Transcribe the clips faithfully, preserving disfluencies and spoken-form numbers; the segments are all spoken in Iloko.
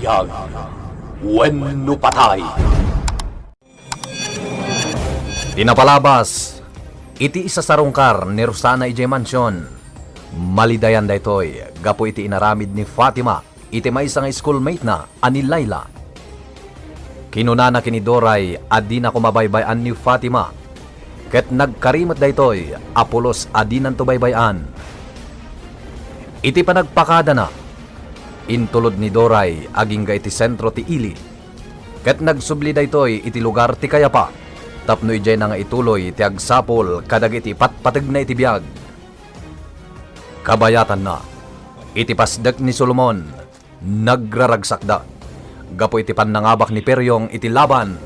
Bulag wenno patay. Ti napalabas iti isasarungkar ni Rosana idiay mansion. Malidayan daytoy gapu iti inaramid ni Fatima iti maysa nga schoolmate-na a ni Laila. Kinunana ken ni Doray a dina koma baybay-an ni Fatima, ket nagkari met daytoy a pulos a dinanto baybay-an. Iti panagpakadana, intulod ni Doray agingga iti sentro ti ili, ket nagsubli daytoy iti lugar ti kayapa tapno idiayna nga ituloy ti agsapul kadagiti ipatpategna iti biag. Kabayatanna, iti pasdek ni Solomon, nagraragsakda gapu iti pannangabak ni Periong iti laban.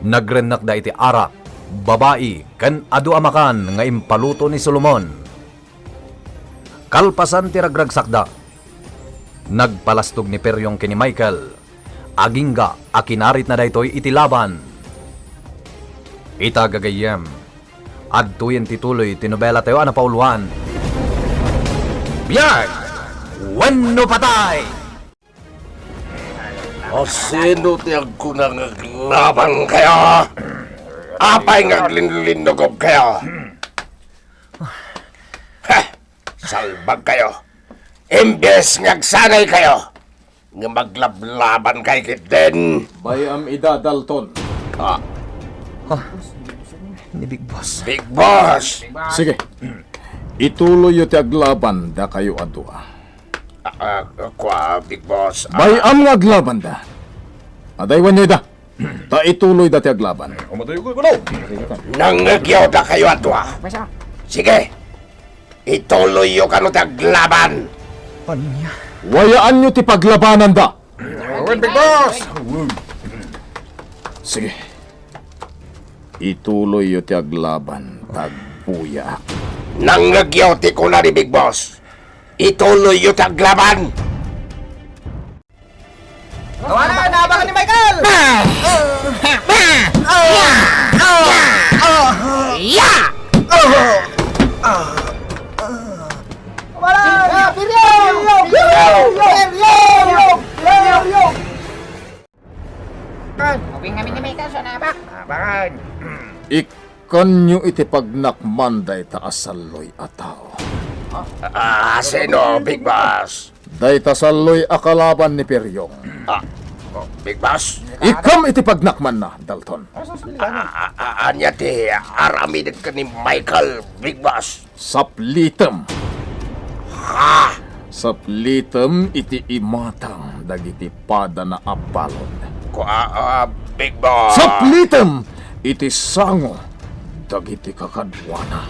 Nagrennakda iti arak, babai, ken adu a makan nga impaluto ni Solomon. Kalpasan ti ragragsakda, nagpalastog ni Periong ken ni Michael. Agingga a kinaritna daytoy iti laban. Ita, gagayyem, adtoyen ti tuloy ti nobelatayo a napauluan. Biag wenno patay! Asino ti agkuna nga aglaban kayo? Apay nga aglinlinnugob kayo? Heh! Salbag kayo! Imbes nga agsanay kayo, nga maglablaban kay ketdin. Bay-am ida, Dalton. Ah. Ah, ni Big Boss. Big Boss! Sige. Ituloyyo ti aglaban dakayo a dua. Ah, ah, kua, Big Boss. Ah. Bay-am nga aglabanda. Adaywanyo ida. Ta ituloyda ti aglaban. Nangngegyo dakayo a dua. Sige. Ituloyyo kano ti aglaban. Ania? Wayaanyo ti paglabananda. Wen, Big Boss! Sige. Ituloyyo ti aglaban, ta agbuyaak. Nangngegyo ti kuna ni Big Boss. Ituloyyo ti aglaban. Tawanan! Naabakan ni Michael! Ubing kami ni Michael sa nabak. Abakan. Ikkanyo iti pagnakman dayta a salloy a tao. Ah, sino, Big Boss? Dayta salloy a kalaban ni Periong. Ah, oh, Big Boss? Ikkam iti pagnakmanna, Dalton. Ah, ah, ah, ania ti aramidek ken ni Michael, Big Boss? Saplitem. Ha? Saplitem iti imatang dagiti padana a balud. Kua, ah, Big Boss. Saplitem iti sango dagiti kakaduana.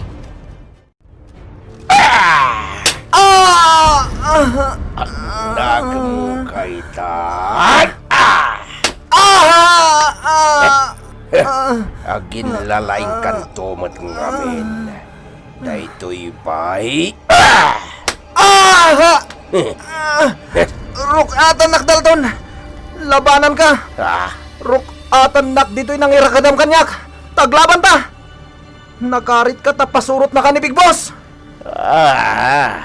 Ah! Ah! Ah! Annakmo kaytan? Ah! Ah! Ah! Aginlalaingkanto met ngamin. Daytoy pay. Ah! Ah! Ah! Ruk-atannak, Dalton! Labananka! Ah! Ruk-atannak ditoy nangirakadam kaniak! Taglabanta! Nakaritka ta pasurotnaka ni Big Boss! Ah,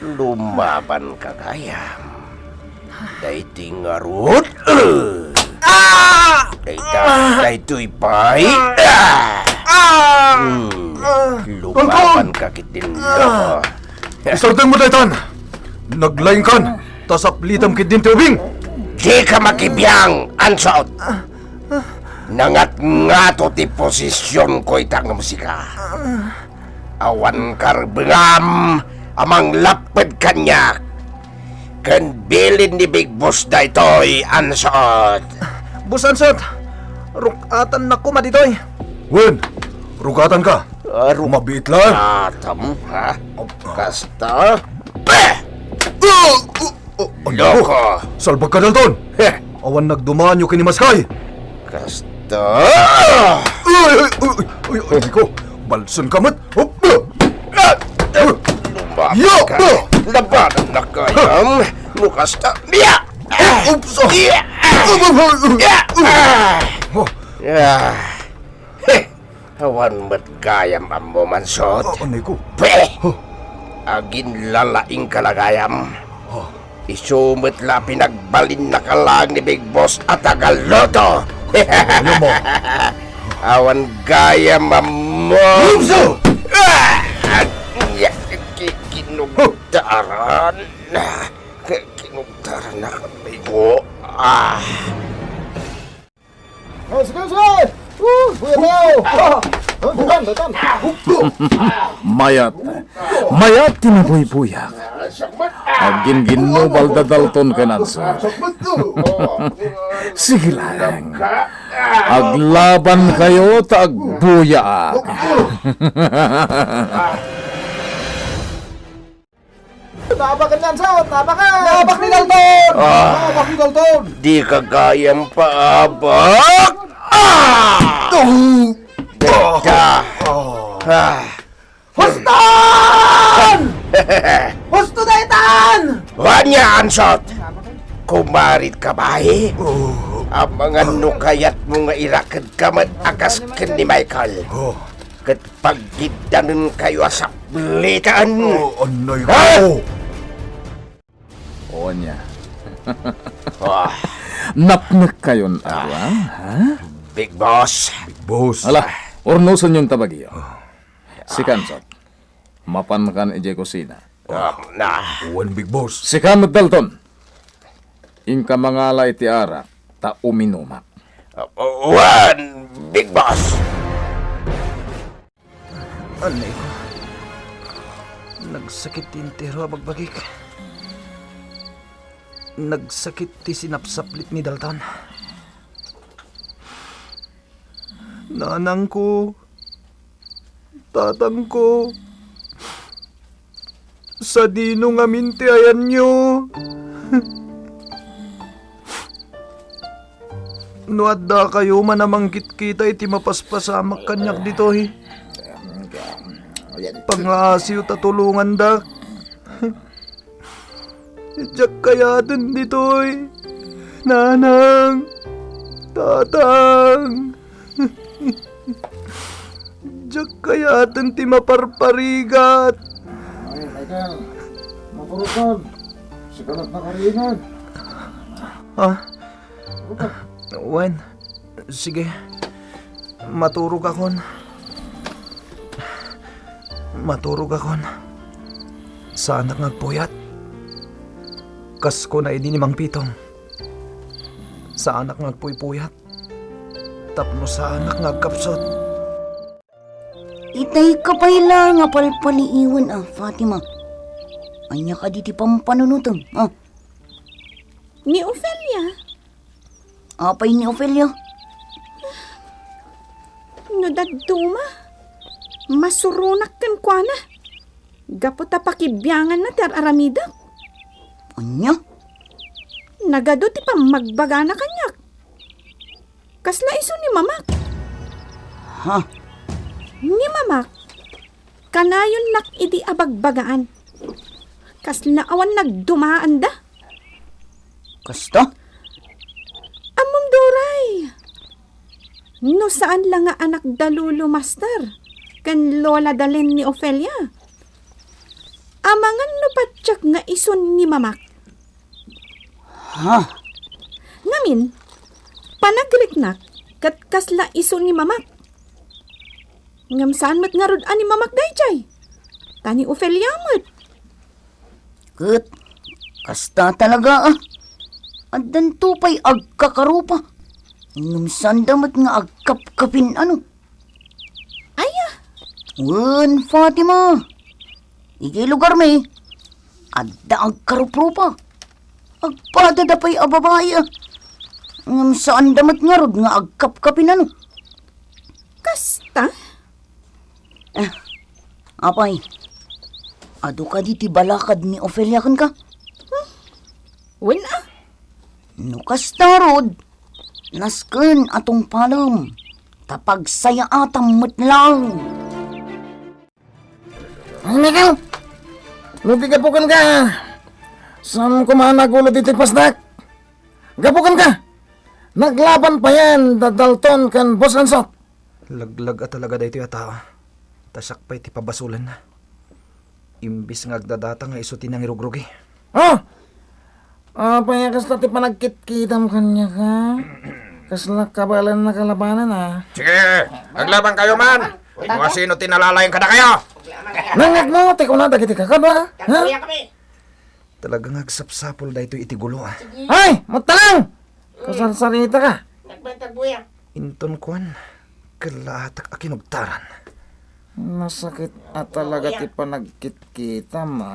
lumabanka gayam. Daytoy ngarud. Ah! Dayta, daytoy pay. Ah! Ah! Hmm. Lumabanka ketdin. Ah! Isardengmo daytan. Naglaingkan, ta saplitem ketdin ti ubing. Dika makibiang, Ansot. Nangatngato ti posisionko ita ngem sika. Awan karbengam a manglapped kaniak. Ken bilin ni Big Boss daytoy, Ansot. Boss Ansot, ruk-atannak koma ditoy. Wen, ruk-atanka. Ah, ruk-, mabiit laeng. Atam, ha? Op-, kasta? Bah! Oh, oh, oh, loko! Salbagka, Dalton! Heh! Awan nagdumaanyo ken ni Maskay! Kasta! Ay, ay, ay, ay, ay, ay, ko! Balsenka met! Hop! Ah! Lumaban ka! Labanannak gayam! No kasta! Ya! Oops! Oh! Ya! Oh, oh, oh, oh. Ya! Oh. Ya! Heh! Awan met gayam ammo, Ansot. Ah, anay ko? Pwe! Huh? Aginlalaingka la gayam. Huh? Isu met la pinagbalinnaka laeng ni Big Boss a tagaluto. Awan gayam a mo. Ah! Ki-, kinugtaran. Ki-, kinugtaran na kami ko. Ah. Oh, sige, sige! Woo! Buya tayo! Ah! Oh, datan, datan! Mayat. Mayat ti nabuybuyak. Agginginnubal da Dalton ken Anso. Sige lang. Aglaban kayo ta agbuyaak. Naabak ni Anso! Naabak! Naabak ni Dalton! Ah. Naabak ni Dalton! Di ka gayam paabak! Ah! Dagda! Ah! Huston! Husto daytan! Ania, Ansot? Kumarit ka ba, eh? Oh. Amangan no kayat mo nga iraked ka met a kas ken ni Michael. Oh. Ket pagiddanen kayo a sablitan. Oh, anay ko. O ania? Ah. Napnek kayon, ah, ha? Big Boss. Big Boss. Ala, urnosenyon ta bagyo. Ah. Sika, Ansot, mapankan idiay kusina. Ah, na. Wen, Big Boss. Sika met, Dalton. Inka mangala iti arak ta uminumak. Ah, wen, Big Boss. Anay ko. Nagsakit ti entero a bagbagik. Nagsakit ti sinapsaplit ni Dalton. Nanangko, tatangko, sadino ngamin ti ayanyo? No adda kayo man a mangkitkita iti mapaspasamak kaniak ditoy, pangngaasiyo ta tulongandak. Diak kayaten ditoy, nanang, tatang. Diak kayaten ti maparparigat. Ay, Michael, maturukan. Sika la't nakariingan. Ah, wen, sige. Maturogakon. Maturogakon. Saanak nga agpuyat. Kas kuna idi ni Mang Pitong, saanak nga agpuypuyat tapno saanak nga agkapsut. Itay ka pay la nga palpaliiwen a, Fatima. Ania kadi ti pampanunotem, a? Ni Ofelia? Apay ni Ofelia? No dadduma, masuronak kenkuana. Gapu ta pakibianganna ti ar-aramidek. Ania? Nagadu ti pammagbagana kaniak. Kasla isu ni Mamak. Ha? Ni Mamak, kanayonnak idi a bagbagaan. Kasla awan nagdumaanda. Kasta? Ammom, Doray. No saan la nga anak da Lolo Master ken Lola Dalen ni Ofelia, amangan no patiek nga isun ni Mamak. Ha? Ngamin, panagriknak ket kasla isu ni Mamak. Ngem saan met ngarud a ni Mamak daydiay, ta ni Ofelia met. Ket kasta talaga, a. Addanto pay agkakarupa. Ngem saanda met nga agkapkapin, ano? Aya? Wen, Fatima. Idiay lugarmi, adda agkaruprupa. Agpadada pay a babai, a. Ngem saanda met ngarud nga agkapkapin, ano? Kasta? Eh, apay, adu kadi ti balakad ni Ofelia kenka? Hmm? Wen, a. No kasta rod, nasken a tungpalem, ta pagsayaatam met laeng. Ay, Michael! No di gapu kenka, saan koma a nagulod iti pasdak? Gapu kenka! Naglaban payen da Dalton ken Boss Ansot. Laglag a talaga daytoy a tao. Ta siak pay ti pabasolenna. Imbis nga agdadata nga isu ti nangirugrugi. Oh! Apay a kasta ti panagkitkitam kaniak, ha? Kasla kabaelan a kalabanan, a. Sige, aglabankayo man. No asino ti nalalaing kadakayo. Nangngegmo ti kuna dagiti kakadua, ha? Talaga nga agsapsapul daytoy iti gulo, a. Ay, mattalang! Kasarsaritaka. Inton kuan, kellaatak a kinugtaran. Nasakit a talaga ti panagkitkitam, a.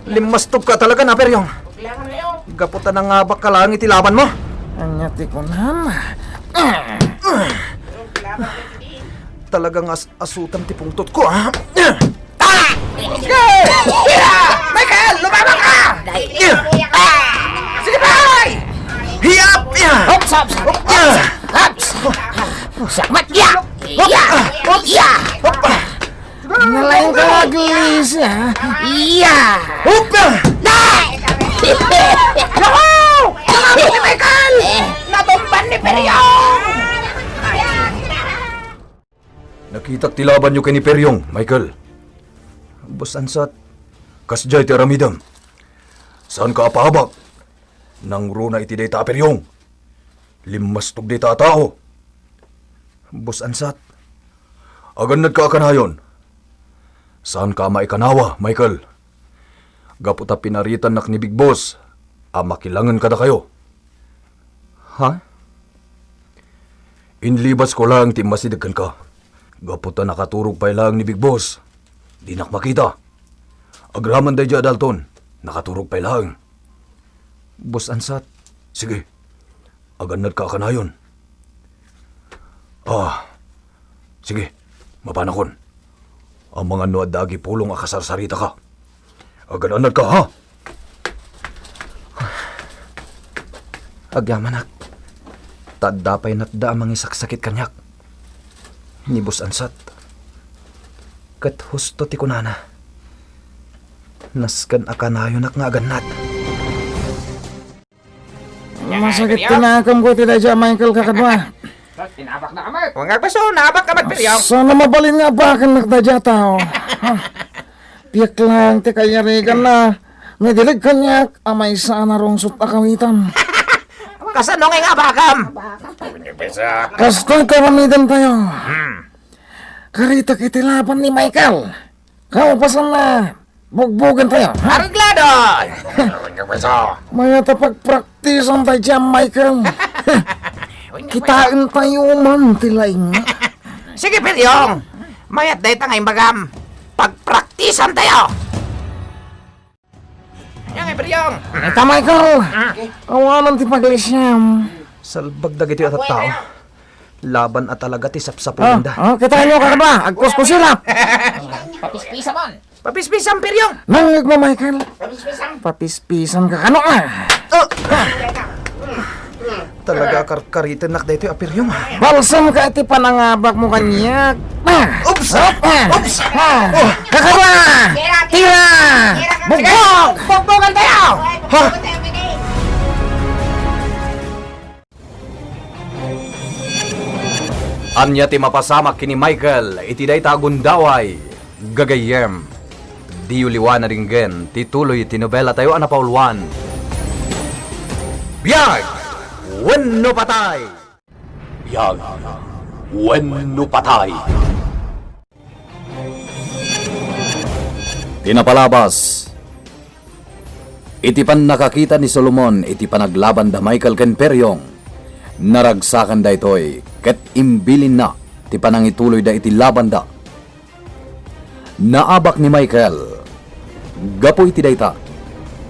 Limmastogka talaga, a, Peryong. Gapu ta nangabakka laeng iti labanmo. Ania ti kunam? Talaga nga as-, asutam ti pungtotko, a. Ah! Michael, lumaban ka! Ah! Sige, pay! Hiyap! Hops, hops, hops, hops! Sakmat, ya! Ya! Ya! Nalaing ka nga, Glis, a. Ya! Hop! Ay! Naku! Sumabit ni Michael! Natumban ni Peryong! Nakitak ti labanyo ken ni Peryong, Michael. Boss Ansat. Kasdiay ti aramidem. Saanka a paabak. Nangruna iti dayta a Peryong. Limmastog dayta a tao. Boss Ansat. Agannadka a kanayon. Saanka a maikanawa, Michael. Gapu ta pinaritannak ni Big Boss a makilangen kadakayo. Ha? Inlibasko laeng ti immasideg kenka. Gapu ta nakaturog pay laeng ni Big Boss. Dinak makita. Agraman daydiay a Dalton, nakaturog pay laeng. Boss Ansat. Sige. Agannadka a kanayon. Ah, sige, mapanakon. Amangan no adda agipulong a kasarsaritaka. Agannadka, ha? Agyamanak, ta adda pay natda a mangisaksakit kaniak. Ni Boss Ansat, ket husto ti kunana. Nasken a kanayonak nga agannad. Masakit ti nakemko iti daydiay a Michael, kakadua. Inabak na kamat. Wen nga agbaso, naabak kamat, Peryong. Saan a mabalin nga abakennak daydiay a tao? Ha? Diak laeng ti kayariganna. Midileg kaniak a maysa a narungsot a kawitan. Kasano ngay nga abakam? Kastoy ti aramidentayo. Hmm. Karitek iti laban ni Michael. Kaupasanna, bugbugentayo, ha? Areglado! Mayat a pagpraktisan tayo dyan, Michael. Kitaentayo man ti laing. Sige, Peryong. Mayat dayta nga imbagam. Pagpraktisan tayo! Yan nga, Peryong. Ita, Michael. Awanan ti paglisiam. Salbag dagiti a tattao. Laban a talaga ti sapsapulenda. Ah, ah, kitaenyo, kakadua, agkuskusilap. Papispisaman. Papispisan, Peryong. Nangngegmo, Michael. Papispisan. Papispisanka kano, a. Ah. Talaga karkaritennak daytoy a Peryong, a. Balsamka iti panangabakmo kaniak. Ah. Oops! Ah. Oops! Ah. Oh. Kakadua! Tira! Bugbog! Bugbogan tayo! Ha? Ania ti mapasamak ken ni Michael iti dayta a gundaway? Gagayyem, diyo liwan a denggen ti tuloy ti nobelatayo a napauluan, Biag Wenno Patay! Biag Wenno Patay! Ti napalabas, iti pannakakita ni Solomon iti panaglaban da Michael ken Peryong, naragsakan daytoy ket imbilinna ti panangituloyda iti labanda. Naabak ni Michael. Gapu iti dayta,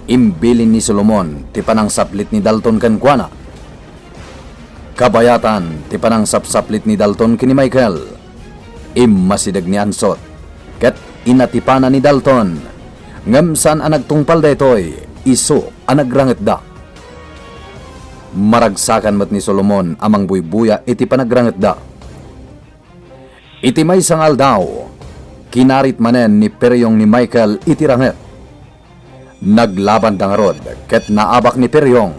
imbilin ni Solomon ti panangsaplit ni Dalton kenkuana. Kabayatan ti panangsapsaplit ni Dalton ken ni Michael, immasideg ni Ansot ket inatipana ni Dalton, ngem saan a nagtungpal daytoy isu a nagrangetda. Maragsakan met ni Solomon a mangbuybuya iti panagrangetda. Iti maysa nga aldaw, kinarit manen ni Peryong ni Michael iti ranget. Naglabanda ngarud ket naabak ni Peryong.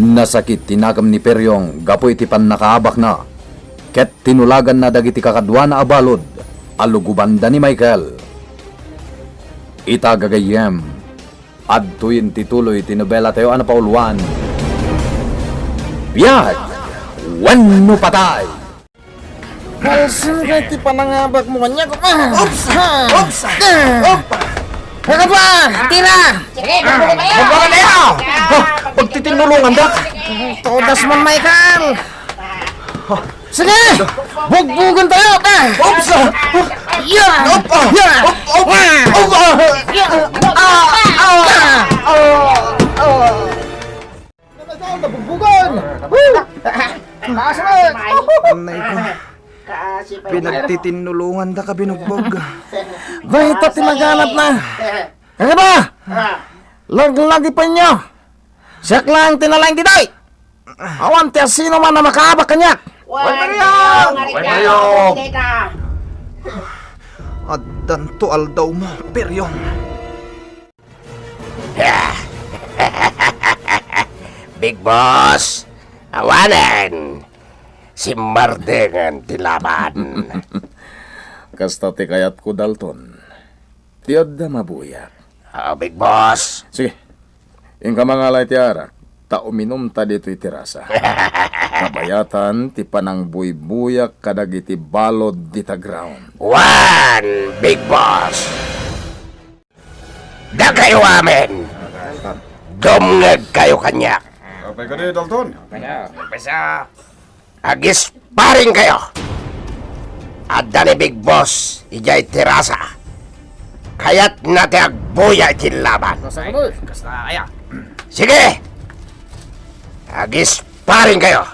Nasakit ti nakem ni Peryong gapu iti pannakaabakna, ket tinulaganna dagiti kakaduana a balud a lugobanda ni Michael. Ita gagayyem, adtoyen ti tuloy ti nobelatayo a napauluan, Biag wenno Patay. Malsem kay ti panangabakmo kaniak. Ah! Oops! Ah! Oops! Ah! Oops! Kakadwa! Tira! Sige, magbuka tayo! Ah! Pagtitinulongan da! Todas man, Michael! Sige! Bugbugan tayo! Ah! Oops! Ah! Yeah! Oops! Ah! Yeah! Oops! Oops! Ah! Oops! Ah! Yeah! Ah! Ah! Ah! Ah! Ah! Nabugbugan! Woo! Taas na! Anay ko. Pinagtitinulongan da ka binugbog. Dayta ti naganat na. Kagaba! Laglagipenyo! Siak lang ti nalaing ditoy! Awan ti asino man a makaabak kaniak! Wen, Periong! Wen, Periong! Addanto aldawmo, Periong! Big Boss, awanen! Simmardengen ti laban. Kasta ti kayatko, Dalton. Ti adda mabuyak. Ah, Big Boss. Sige. Inka mangala iti arak, ta uminumta ditoy terasa. Kabayatan ti panangbuybuyak kadagiti balod dita ground. Wen, Big Boss. Dakayo amin! Dumngegkayo kaniak! Apay kadi, Dalton? Apay sa? Apay sa? Agisparing kayo! Adda ni Big Boss idiay terasa. Kayatna ti agbuya iti laban. Kasta kaya? Sige! Agisparing kayo!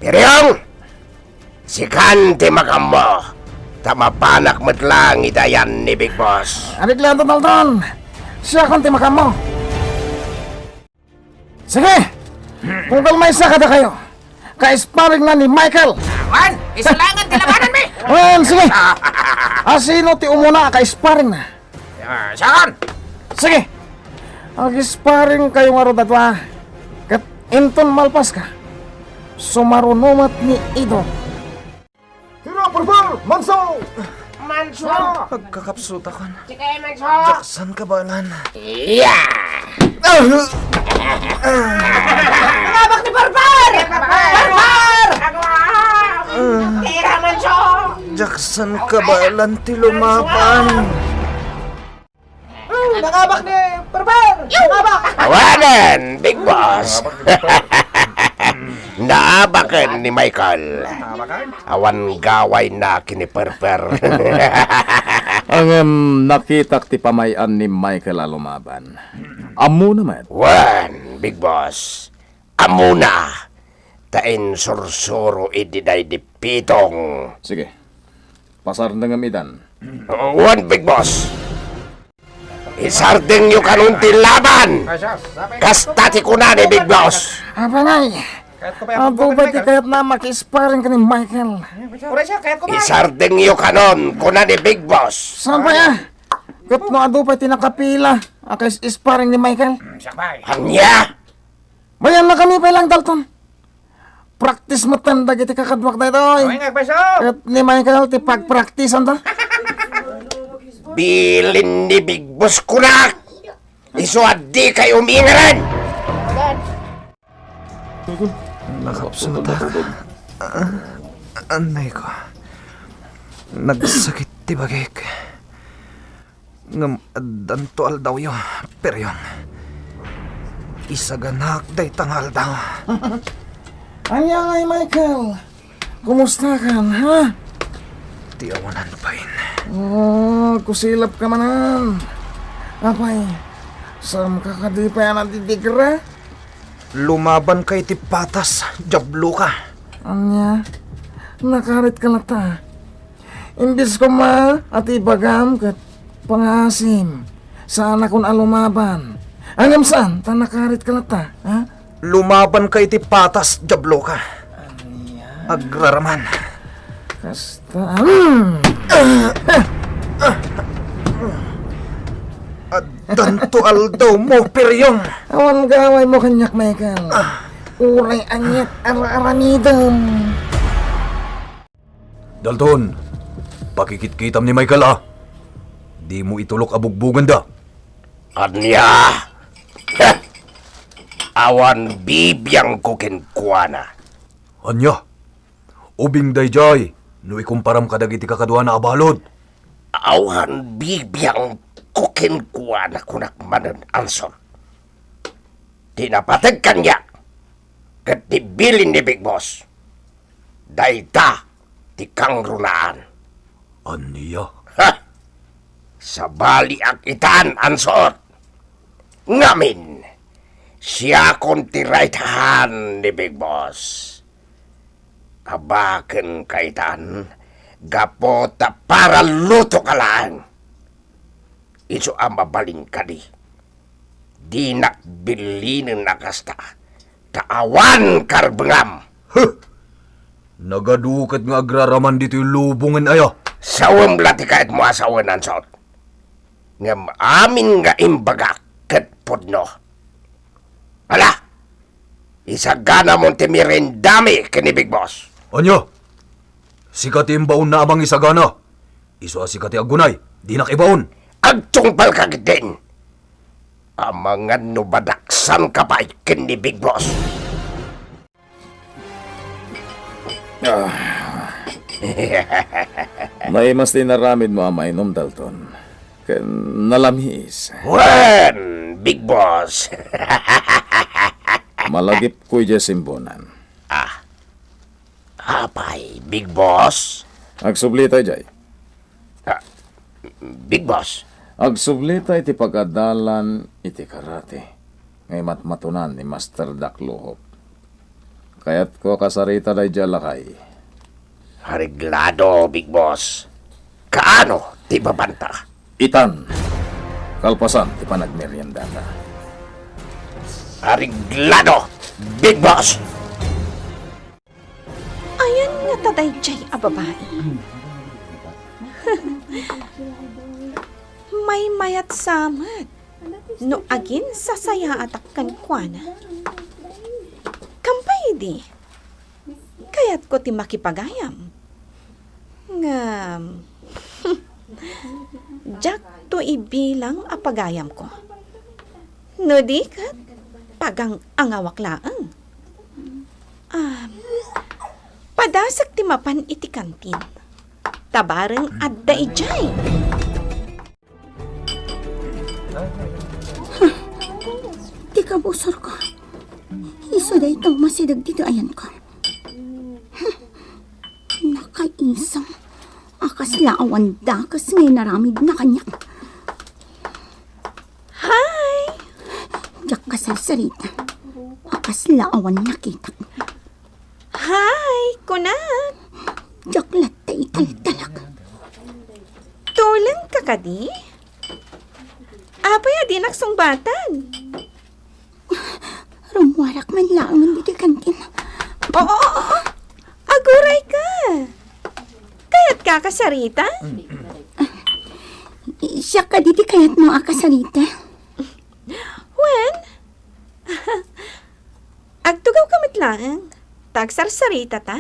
Piriong! Sikan ti makammo, ta mapanak met lang iti ayan ni Big Boss. Arik lang, Dalton. Siakon ti makammo. Sige! Tunggal maysa kadakayo, kaisparingna ni Michael. Wen, isu laengen ti labananmi! Wen, sige! Asino ti umuna a kaisparingna? Ah, siakon! Sige! Agisparing kayo ngarud a dua. Ket inton malpaska, sumaruno met ni Idol. Tira, Perper! Manso! Manso! Agkakapsutakon. Sige, Manso! Jackson kabalan. Iya! Nangabak ni Perper! Perper! Tira, Manso! Jackson kabalan ti lumaban. Hmm, nangabak ni Perper! Nangabak! Awanen, Big Boss! Naabaken ni Michael. Awan gawayna ken ni Perper. Ngem nakitak ti pamay-an ni Michael a lumaban. Ammona met. Wen, Big Boss. Ammona, ta insursuro idi daydi pitong. Sige. Pasardengem idan. Wen, Big Boss. Isardengyo kanon ti laban. Kasta ti kuna ni Big Boss. Apay ngay? Adu pay ti kayatna a makisparring ken ni Michael. Isardengyo kanon, kuna ni Big Boss. Saan pay a? Ket no adu pay ti nakapila a kais-isparring ni Michael? Ania? Bayanna kami pay lang, Dalton. Practice metten dagiti kakaduak daytoy. Ket ni Michael ti pagpraktisanta. Bilin ni Big Boss kunak, isu a dikay umingaren. Nakapsutak. Ah, anay ko. Nagsakit ti bagik. Ngem addanto aldawyo, Periong. Isaganak dayta nga aldaw. Ania ngay, Michael? Kumustakan, ha? Ti awanan pay. Oh, kusilap ka manen. Apay, saanka kadi pay a nadidigra? Lumabanka iti patas, Diabloka. Ania? Nakarit ka latta. Imbes koma a ti ibagam ket pangaasim, saanakon a lumaban. Ngem saan, ta nakarit ka latta, ha? Lumabanka iti patas, Diabloka. Ania? Agraraman. Kasta, hmm. Addanto aldawmo, Periong. Awan gawaymo kaniak, Michael. Ah. Uray aniat ar-aramidem. Dalton, pakikitkitam ni Michael, a. Dimo itulok a bugbugenda. Ania? Awan bibiangko kenkuana. Ania? Ubing daydiay no ikumparam kadagiti kakaduana a balud. Awan bibiangko kenkuana, kunak manen, Ansor. Ti napateg kaniak ket ti bilin ni Big Boss, dayta ti kangrunaan. Ania? Ha! Sabaliak itan, Ansor. Ngamin, siakon ti right hand ni Big Boss. Abaken kaitan, gapu ta para luto ka laeng. Isu a mabalin kadi, dinak billinen a kasta, ta awan karbengam. Huh! Nagadu ket nga agraraman ditoy lubongen aya. Sawem la ti kayatmo a sawen, Ansot. Ngem amin nga imbagak ket pudno. Ala! Isaganamon ti merendami ken ni Big Boss. Ania? Sika ti imbaonna a mangisagana. Isu a sika ti aggunay, dinak ibaon. Agtungpalka ketdin. Amangan no madaksanka pay ken ni Big Boss. Ah. Naimas ti inaramidmo a mainom, Dalton. Ken nalamiis. Wen, Big Boss. Malagipko idiay simbunan. Ah. Apay, Big Boss? Agsublita idiay. Ah, Big Boss. Agsublita iti pagadalan iti karate nga imatmatonan ni Master Daklohop. Kayatko a kasarita daydiay a lakay. Areglado, Big Boss. Kaano ti mapanta? Itan, kalpasan ti panagmeriendata. Areglado, Big Boss! Ayan ngata daydiay a babai. Maymayat sa met no aginsasayaatak kenkuana. Kampay idi, kayatko ti makipagayam. Ngem, diakto ibilang a pagayamko. No di ket, pagang-angawak laeng. Ah, padasek ti mapan iti kantin. Ta bareng adda idiay. Ti kabusorko. Isu dayta umasideg ditoy ayanko. Nakaisam. A kasla awan dakes nga inaramidna kaniak. Hi! Diak kasarsarita. A kasla awan nakitak. Hi, kunak. Diak latta italtalak. Tulengka kadi? Apay a dinak sungbatan? Rummuarak man laengen ditoy kantin. Oo, oo, oo. Agurayka. Kayatka a kasarita? Siak kadi ti kayatmo a kasarita? Wen, agtugawka met laeng. Ta agsarsaritata.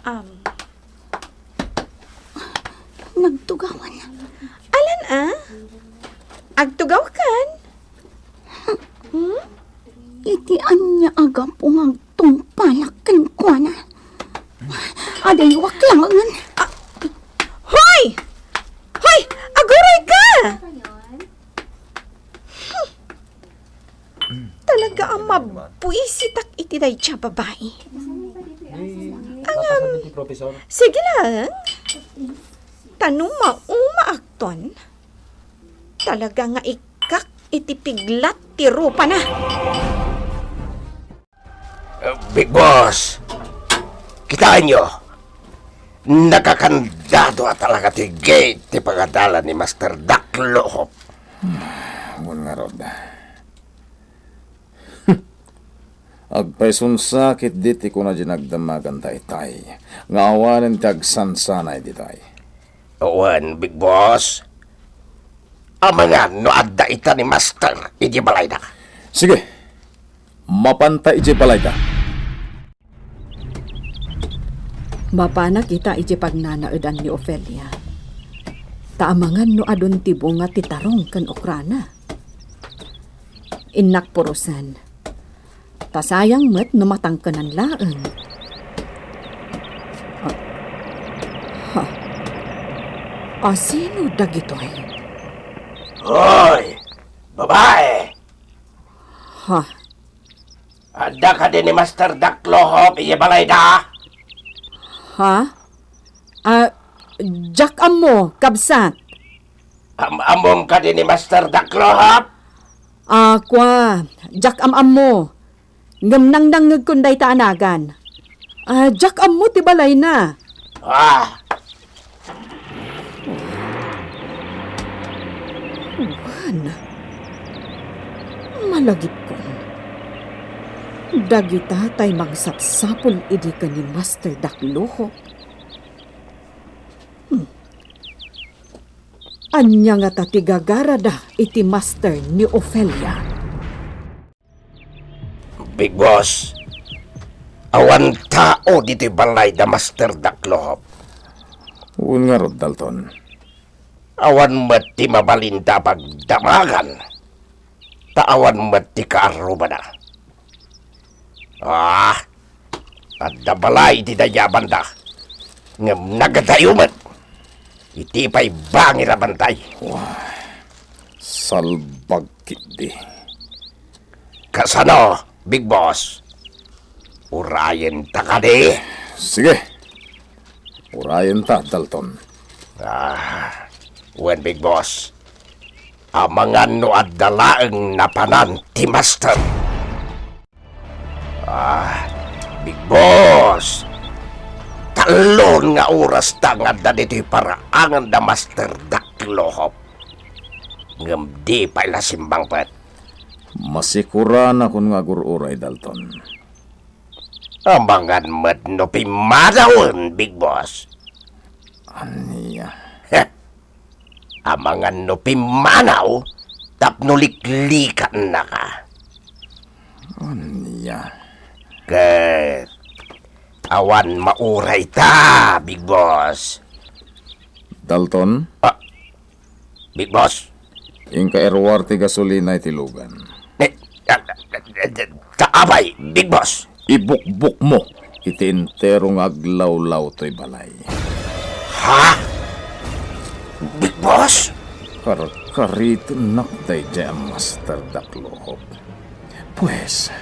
Um. Nagtugawan. Alan a? Agtugawkan? Hmm? Iti ania a gapu nga agtungpalak kenkuana? Adaywak laengen. Ah, hoy! Hoy! Agurayka! Hmm. Talaga a mabuisitak iti dayta a babai. Angam, sige laeng. Ta no maumaakton, talaga nga ikkak iti piglat ti rupana. Eh, Big Boss, kitaenyo, nakakandado a talaga ti gate ti pagadalan ni Master Daklohop. Wen ngarud. Agpaysunsa ketdi ti kuna diay nagdamaganta itay nga awanen ti agsansanay ditoy. Wen, Big Boss. Amangan no adda ita ni Master idiay balayda. Sige. Mapanta idiay balayda. Mapanak ita idiay pagnanaedan ni Ofelia. Ta amangan no adun ti bunga ti tarong ken okrana. Innak purosen. Ta sayang met no matangkenan laeng. Ah, ha? Asino dagitoy? Hoy, babae! Ha? Adda kadi ni Master Daklohop idiay balayda? Ha? Ah, diak ammo, kabsat. Am-ammom kadi ni Master Daklohop? Ah, kua, diak am-ammo. Ngem nangnangngegkon dayta a nagan. Ah, diak ammo ti balayna. Ah, Wen, malagipkon. Dagita tay mangsapsapul idi ken ni Master Daklohop. Hmm. Ania ngata ti gagarada iti master ni Ofelia? Big Boss, awan tao ditoy balay da Master Daklohop. Wen ngarud, Dalton. Awan met ti mabalinda a pagdamagan, ta awan met ti kaarrubana. Ah, adda balay ti dayabanda, ngem nagadayo met. Iti pay bangir a bantay. Wah, salbag ketdi. Kasano, Big Boss? Urayenta kadi? Sige. Urayenta, Dalton. Ah, wen, Big Boss. Amangan no adda laeng napanan ti master. Ah, Big Boss! Talon nga oras ta nga adda ditoy paraangan da Master Daklohop. Ngem di pay la simmangpet. Masikuranakon nga agur-uray, Dalton. Amangan met no pimmanawen, Big Boss. Ania? Heh. Amangan no pimmanaw tapno liklikannaka. Ania? Ket awan mauray ta, Big Boss. Dalton? Ah, Big Boss. Inka iruar ti gasolina iti lugan. Eh, ah, ah, ah, ah, ta apay, Big Boss? Ibukbok mo iti entero nga aglawlaw toy balay. Ha? Big Boss? Karkaritennak daydiay a Master Daklohop. Pues,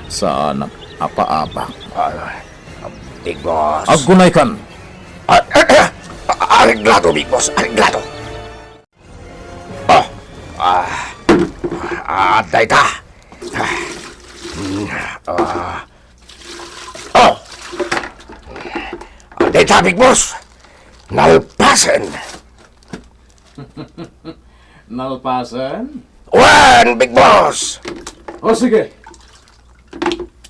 saanak a paabak. Ah, Big Boss. Aggunaykan! Ah, ah, ah, areglado, Big Boss. Areglado. Oh, ah, ah, dayta. Ah, mm, ah. Oh. Ah, dayta, Big Boss. Nalpasen. Nalpasen? Wen, Big Boss. O, sige.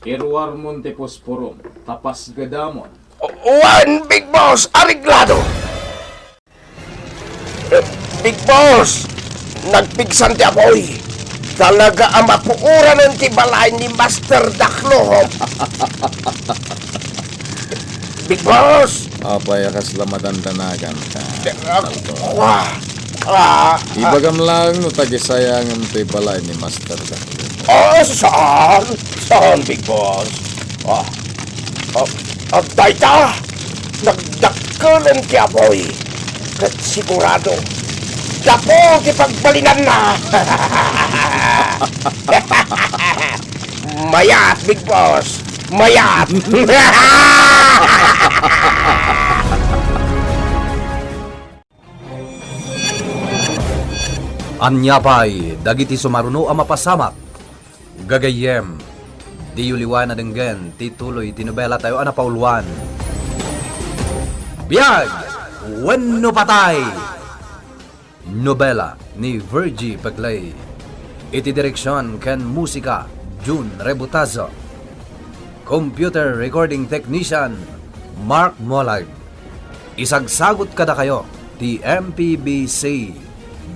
Iruarmon ti posporom, ta pasgedamon. Wen, Big Boss, areglado. Eh, Big Boss, nagpigsan ti apuy. Talaga a mapuoranen ti balay ni Master Daklohop. Big Boss! Apay a kasla madandanagan ka? Eh, ah, Dalton? Wa-, ah, ah. Ibagam lang no tagisayangem toy balay ni Master Daklohop. Oh, saan? Saan, Big Boss? Ah, ah, ah, dayta! Nagdakkelen ti apuy, ket sigurado, dapo ti pagbalinanna. Mayat, Big Boss! Mayat! Ania pay dagiti sumaruno a mapasamak? Gagayyem, diyo liwan a denggen ti tuloy ti nobelatayo a napauluan, Biag wenno Patay! Nobela ni Virgie Peclay. Iti direksion ken musika, Jun Rebutazo. Computer recording technician, Mark Molag. Isagsagut kadakayo ti M P B C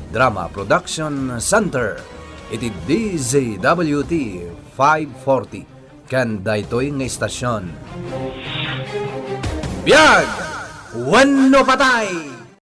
Drama Production Center iti D Z W T five forty ken daytoy nga istasion. Biag wenno patay!